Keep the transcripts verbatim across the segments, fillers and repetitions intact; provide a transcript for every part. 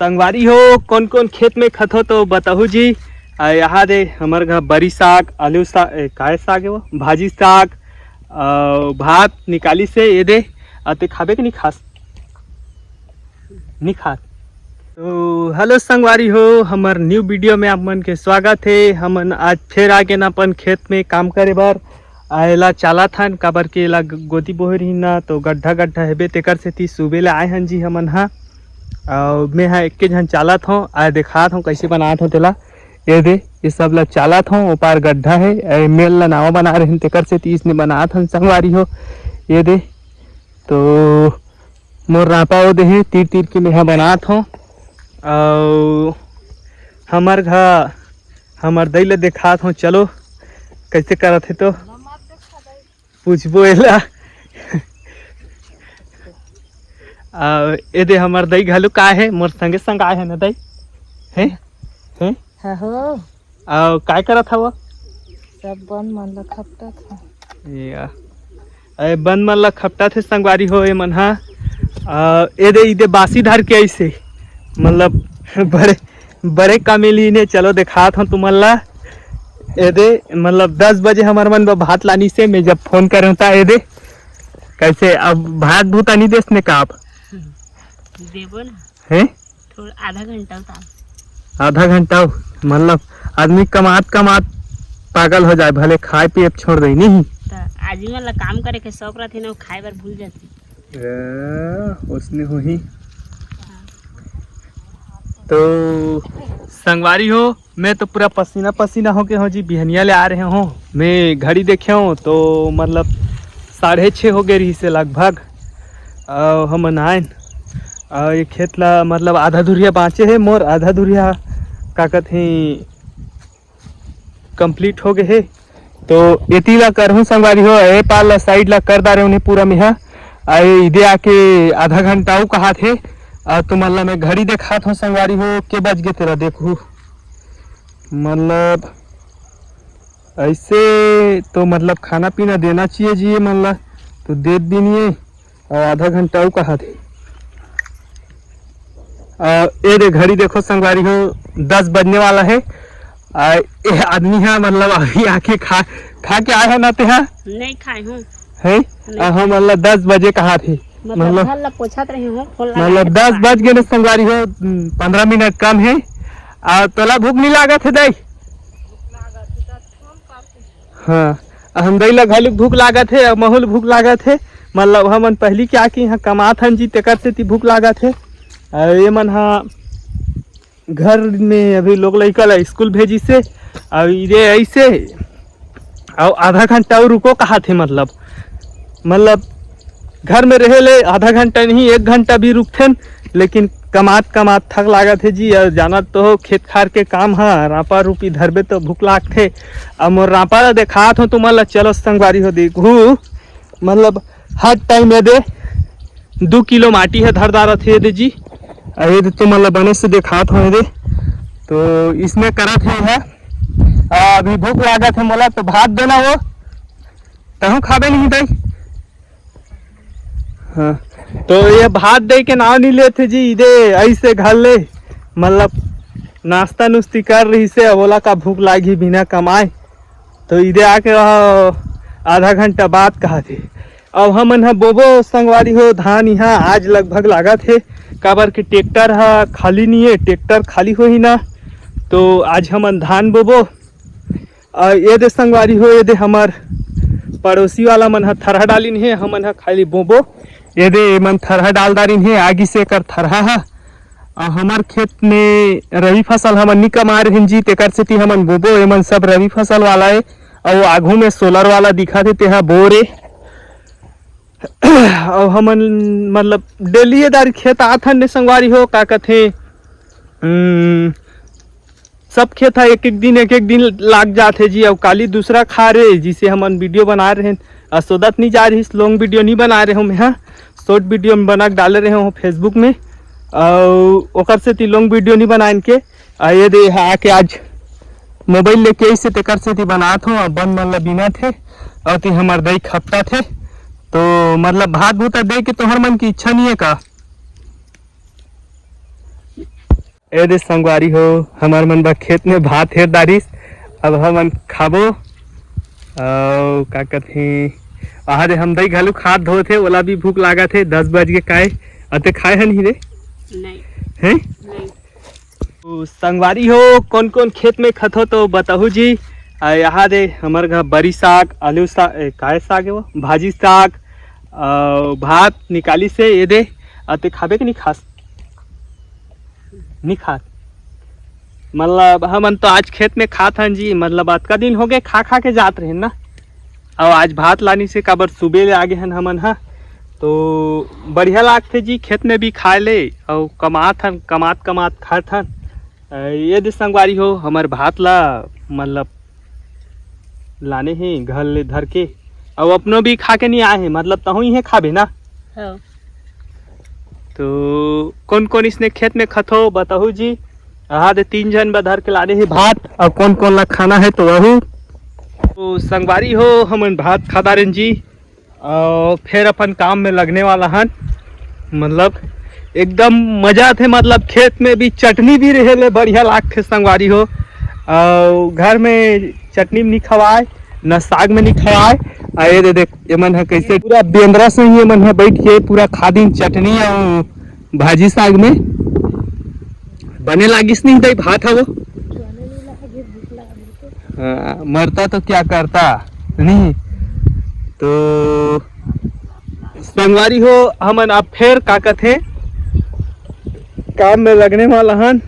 संगवारी हो, कौन कौन खेत में खत हो तो बताहू जी। आ, यहाँ दे हमर घर बरी साग, आलू साग, ए, काय साग है वो, भाजी साग, आ, भात निकाली से ये दे। आ, ते खाबे के नहीं खास? नहीं खात। तो हेलो संगवारी हो, हमर न्यू वीडियो में आप मन के स्वागत है। हमन आज फिर आगे न अपन खेत में काम करे बर। आ, एला चालत हन, काबर के एला ग-, गोदी बोहे रहिन ना, तो गड्ढा गड्ढा हेबे, तेकर सेती सुबे ले आए हन जी हमन हा। अउ मैं हा एके झन चालत हूँ, आ देखात हूँ कैसे बनात हूँ तेला। ये दे, ये सब ला चालत हूँ, ओपार गड्ढा है, ए मेल ला नावा बना रहे हैं, तेकर सेती इसने बनात हन संगवारी हो। ये दे, तो मोर रापा ओ दे हे, तीर तीर के मैं हा बनात हूँ। अउ हमर घा, हमर दई ला देखात हूँ, चलो कैसे करत है तो। पूछबो एला। आ, ए दे हमर दई घलो का हे, मोर संगे संग आए हे ना दई? हे? हे? हाँ हो। आ, काय करत हव? सब बन मन ल खपटत हे। या। ए, बन मन ल खपटत हे संगवारी हो, ए मन हा। आ, ए दे, ई दे बासी धर के आइसे। मतलब, बड़े बड़े कमेली ने, चलो देखात हूँ तुमन ला। ए दे, मतलब दस बजे हमर मन बर भात लानी से, मैं जब फोन करे हूँ ता ए दे, कैसे अब भात भूता नहीं देस ने का आप? देबो ना। हैं? थोड़ा आधा घंटा उतार। आधा घंटा हो? मतलब आदमी कमात कमात पागल हो जाए, भले खाए पिए छोड़ दे नहीं। त आदमी वाला काम करे के शौक रहते ना, वो खाए बर भूल जाते। ए, उसने होही। तो संगवारी हो, मैं तो पूरा पसीना पसीना होके हूँ जी, बिहनिया ले आ रहे हूँ। मैं घड़ी देखे हूँ तो मतलब साढ़े छः हो गए रही से लगभग। अउ हमन आयन, अउ ये खेत ला मतलब आधा धुरिया बाँचे हे मोर, आधा धुरिया का कथे कंप्लीट हो गए हे। तो एती ला करहूँ संगवारी हो, ए पार ला साइड ला कर डारे उन्हें पूरा मेहा। आ ये इदे आके आधा घंटा अउ कहात हे। आ तुमन ला मैं घड़ी देखात हूँ संगवारी हो, के बज गे तेला देखहू। मतलब ऐसे तो मतलब खाना पीना देना चाहिए जी ये मन ला, तो देत भी नहीं है। अउ आधा घंटा अउ कहात हे। आ, ए दे घड़ी देखो संगवारी हो, दस बजने वाला है। आ, ए आदमी हा मतलब अभी आके खा, खा के आए है ना ते हा? नहीं खाए हूँ। है? नहीं। आ, हम मतलब दस बजे कहात हे। मतलब मतलब घर ला पोछत रही हूँ, फोन लगा मतलब के दस खाए। बज गए ना संगवारी हो, पंद्रह मिनट कम है। आ, तोला भूख नहीं लागत है दाई? हाँ, हम दई ला घलुक भूख लागत हे, अउ महू ल भूख लागत हे। मतलब हमन पहली क्या कि यहाँ कमात हन जी, तेकर सेती भूख लागत हे। अउ ये मन हा घर में अभी लोग लइका ला स्कूल भेजिस हे, अउ इदे ऐसे, अउ आधा घंटा अउ रुको कहात हे। मतलब, मतलब घर में रहे ले आधा घंटा नहीं, एक घंटा भी रुकथेन, लेकिन कमात कमात थक लागत हे जी। अउ जानत तो हो, खेत खार के काम ह, रापा रूपी धरबे तो भूख लागथे। अब मोर रापा ला देखात हो तुमन ला, चलो संगवारी हो देखू, मतलब हर टाइम ये दे दू किलो माटी ह धर डारत हे ये दे जी। अउ ये दे तुमन ला बने से देखात हो ये दे, तो इसने करत हे ह। अभी भूख लागत हे मोला, तो भात देना हो, तहूँ खाबे नहीं दाई। हाँ, तो ये भात दे के नाव नहीं लेते जी, इदे ऐसे घर ले, मतलब नाश्ता नुस्ती कर रही से, अब ओला का भूख लागी बिना कमाए, तो इदे आके रहो, आधा घंटा बाद कहा थे। अब हमन ह बोबो संगवारी हो धान, यहाँ आज लगभग लागत हे, काबर के ट्रैक्टर ह खाली नहीं है, ट्रैक्टर खाली होही ना, तो आज हमन धान बोबो। अउ ये दे संगवारी हो, ये दे हमर पड़ोसी वाला मन ह थरहा डालिन हे, हमन ह खाली बोबो। ये दे एमन थरहा डाल डारिन हे, आगी से एकर थरहा ह। अउ हमर खेत में रबी फसल हमन नी कमा रहेन जी, तेकर सेती हमन बोबो। एमन सब रबी फसल वाला ए, अउ आघू में सोलर वाला दिखत हे, तेहा बोर ए। अउ हमन मतलब डेली ये दारी खेत आथन ने संगवारी हो, का कथे, हम्म, सब खेत ह एक एक दिन, एक एक दिन लाग जात हे जी। अउ काली दूसरा खार हे, जिसे हमन वीडियो बना रहे हैं, अ, सोदत नहीं जा रही, लॉन्ग वीडियो नहीं बना रहे हूँ मैं, हाँ, शॉर्ट वीडियो में बना के डाले रहे हूँ Facebook में, अउ ओकर सेती लॉन्ग वीडियो नहीं बनाएन के। अ, ये दे, यहाँ आके आज मोबाइल लेके आई से तेकर सेती बनात हूँ, अब बन मन ला बीनत हे, अउ ती हमर दई खपटत हे, तो मतलब भात भूता दे के तोहर मन की इच्छा नहीं है का? ए दे संगवारी हो, हमर मन बा खेत में भात हेर डारिस। अब हमन खाबो। अउ का कथे, आहा दे हम दई घलुक हाथ धोत हे, ओला भी भूख लागत हे, दस बज के काय। अते खाए हन ही रे? नहीं। हैं? नहीं। तो संगवारी हो, कौन कौन खेत में खथो तो बताहू जी। आ, यहाँ दे हमर घर बरी साग, आलू साग, ए, काय साग है वो, भाजी साग, आ, भात निकाली से ये दे। अते खाबे के नहीं खास? नहीं खात। मतलब हमन तो आज खेत में खात हन जी, मतलब अतका दिन हो गए खा खा के जात रहे ना। अउ आज भात लानी से काबर सुबह ले आगे हन हमन हा, तो बढ़िया लागथे जी खेत में भी खाए ले। अउ कमात हन, कमात कमात खात हन। अ, ये दे संगवारी हो, हमर भात ला मतलब लाने हे घर ले धर के, अउ अपनो भी खा के नहीं आए हे, मतलब तहूँ इहे खाबे ना। हाँ। तो कौन कौन इसने खेत में खथो बताहू जी। आहा दे तीन झन बर धर के लाने हे भात, अउ कौन कौन ला खाना है तो वहू। तो संगवारी हो, हमन भात खा डारेन जी, अउ फिर अपन काम में लगने वाला हन। मतलब एकदम मजा आथे, मतलब खेत में भी चटनी भी रहे ले बढ़िया लागथे संगवारी हो। अउ घर में चटनी में नहीं खवाए, न साग में नहीं खवाए। आ ये दे देख, ये मन ह कैसे पूरा बेंदरा से ही ये मन ह बैठ के पूरा खा दिन चटनी अउ भाजी साग में। बने लागिस नहीं दई भात ह वो। हाँ, मरता तो क्या करता नहीं। तो संगवारी हो, हमन अब फेर का कथे, काम में लगने वाला हन।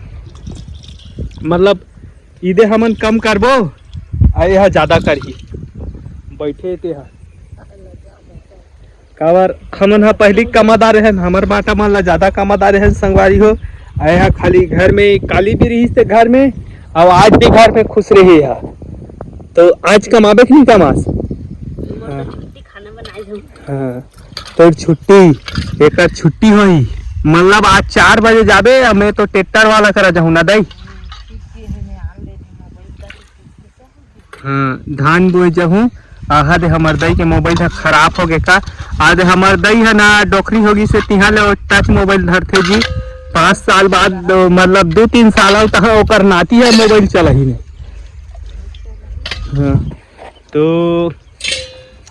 मतलब इदे हमन कम करबो, आ यह ज्यादा करही। बैठे ते ह काबर हमन ह पहिली कमादार रहन, हमर माटा मन ला ज्यादा कमादार रहन संगवारी हो। आ यहाँ खाली घर में काली भी रहिस ते घर में, अउ आज भी घर में खुश रही है। तो आज कमाबे कि नहीं कमास? हाँ। तोर छुट्टी, एकर छुट्टी होही। मतलब आज चार बजे जाबे, अब मैं तो ट्रैक्टर वाला करा जाहूँ ना दाई। हाँ, धान बोए जाहूँ। आहा दे हमर दाई के मोबाइल ह खराब हो गे का। आज हमर दाई ह ना डोकरी होगी से तिहा ले टच मोबाइल धरथे जी। पाँच साल बाद, मतलब दो तीन साल तक ओकर नाती ह मोबाइल चलाही ने। हाँ, तो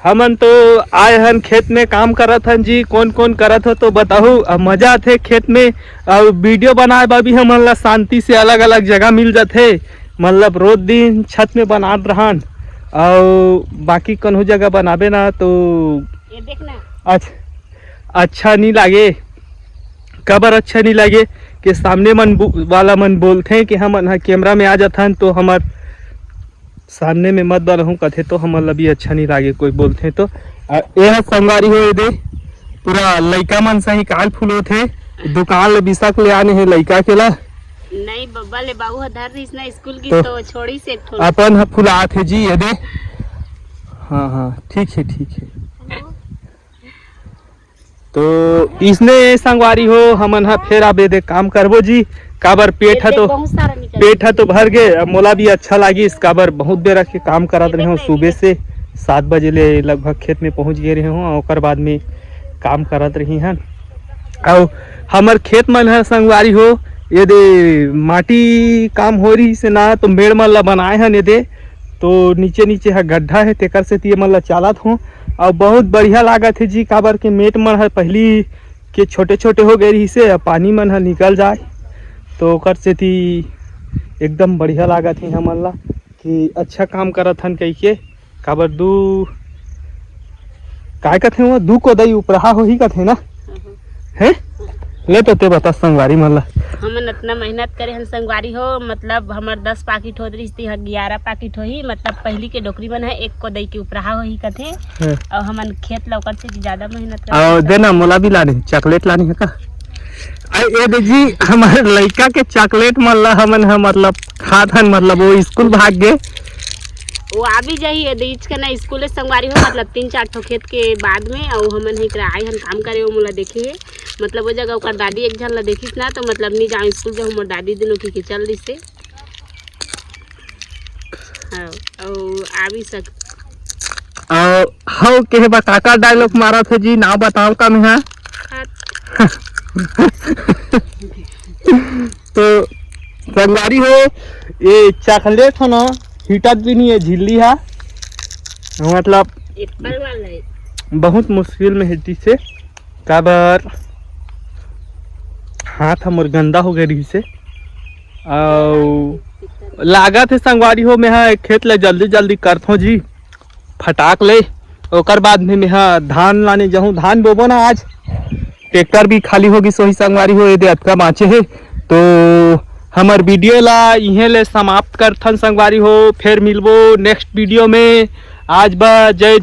हमन तो आए हन खेत में काम करत हन जी। कौन कौन करत हो तो बताहू। अब मजा आथे खेत में, अउ वीडियो बनाए बर भी हमन ला शांति से अलग अलग जगह मिल जाथे। मतलब रोज दिन छत में बनात रहन, अउ बाकी कन्हू जगह बनाबे ना तो ये देख ना। अच्छा, अच्छा नहीं लागे। काबर अच्छा नहीं लागे कि सामने मन बो-, वाला मन बोलथे कि हमन ह कैमरा में आ जाथन तो हमर सामने में मत बनाहूँ कथे तो हमन ला भी अच्छा नहीं लागे कोई बोलथे तो। आ, ये ह संगवारी हो, ये दे पूरा लइका मन सही काल फूल होथे। दुकान ले बिसक ले आने हे लइका के ला। नहीं बब्बा ले बाबू ह धर रहिस ना स्कूल की तो तो छोड़ी से एक ठो। अपन ह फुलात हे जी, ये दे। हाँ हाँ, ठीक है, ठीक है। तो इसने संगवारी हो, हमन ह फेर आबे दे काम करबो जी, काबर पेट ह तो, बहुत सारा निकल पेट ह तो भर गे। अब मोला भी अच्छा लागिस, काबर बहुत बेरा के काम करत रहे हूँ, सुबह से सात बजे ले लगभग खेत में पहुँच गए रहे हूँ, ओकर बाद में काम करत रही हन। अउ हमर खेत मन ह संगवारी हो, ये दे माटी काम हो रही से ना, तो मेड़ मन ला बनाए हन ये दे, तो नीचे नीचे ह गड्ढा है, तेकर सेती ये मन ला चालत हों। अउ बहुत बढ़िया लागत हे जी, काबर के मेट मन ह पहिली के छोटे-छोटे हो गए रहिसे, अब पानी मन ह निकल जाए, तो ओकर सेती एकदम बढ़िया लागत हे हमन ला कि अच्छा काम करत हन कहिके। काबर दू, काय कथे वो, दू कोदई उपराहा होही कथे ना? हैं? ले तो ते बता संगवारी मन ला। हमन अतना मेहनत करे हन संगवारी हो, मतलब हमर दस पाकिट होत रहिस, ते ह ग्यारह पाकिट होही, मतलब पहिली के डोकरी मन ह एक कोदई के उपराहा होही कथे। हाँ। अउ हमन खेत लौकर से ज्यादा मेहनत करत अउ हन। दे ना, मोला भी लानी, चॉकलेट लानी है का? अरे ए दे जी, हमर लइका के चॉकलेट मन ला हमन ह मतलब खात हन, मतलब वो स्कूल भाग गे। वो आ भी जाही, ये दे इच के ना स्कूल संगवारी हो, मतलब तीन चार ठो खेत के बाद में, अउ हमन ही करा आए हन काम करे, वो मोला देखे हे। मतलब वो जगह ओकर दादी एक झन ला देखिस ना, तो मतलब नी जाऊँ स्कूल जाऊँ, मोर दादी दुनो की के चल दिस से। हाँ, अउ आ भी सक- अउ हव कहे बा काका डायलॉग मारत हे जी, नाव बताओ का मैं हा? हाँ। तो संगवारी हो, ये चॉकलेट हो ना, हिटत भी नहीं है झिल्ली हा, मतलब एप्पल वाला है। बहुत मुश्किल में हिटिस हे, काबर हाथ हमर गंदा हो गए रहिस हे। अउ लागत हे संगवारी हो, मैं हा खेत ला जल्दी जल्दी करथों जी, फटाक ले। ओकर बाद में मैं हा धान लाने जाहूँ, धान बोबो ना आज। ट्रैक्टर भी खाली होगी, सोही संगवारी हो, ये दे अतका बाँचे हे। तो हमर वीडियो ला इहें ले समाप्त करथन संगवारी हो, फिर मिलबो नेक्स्ट वीडियो में। आज बा जय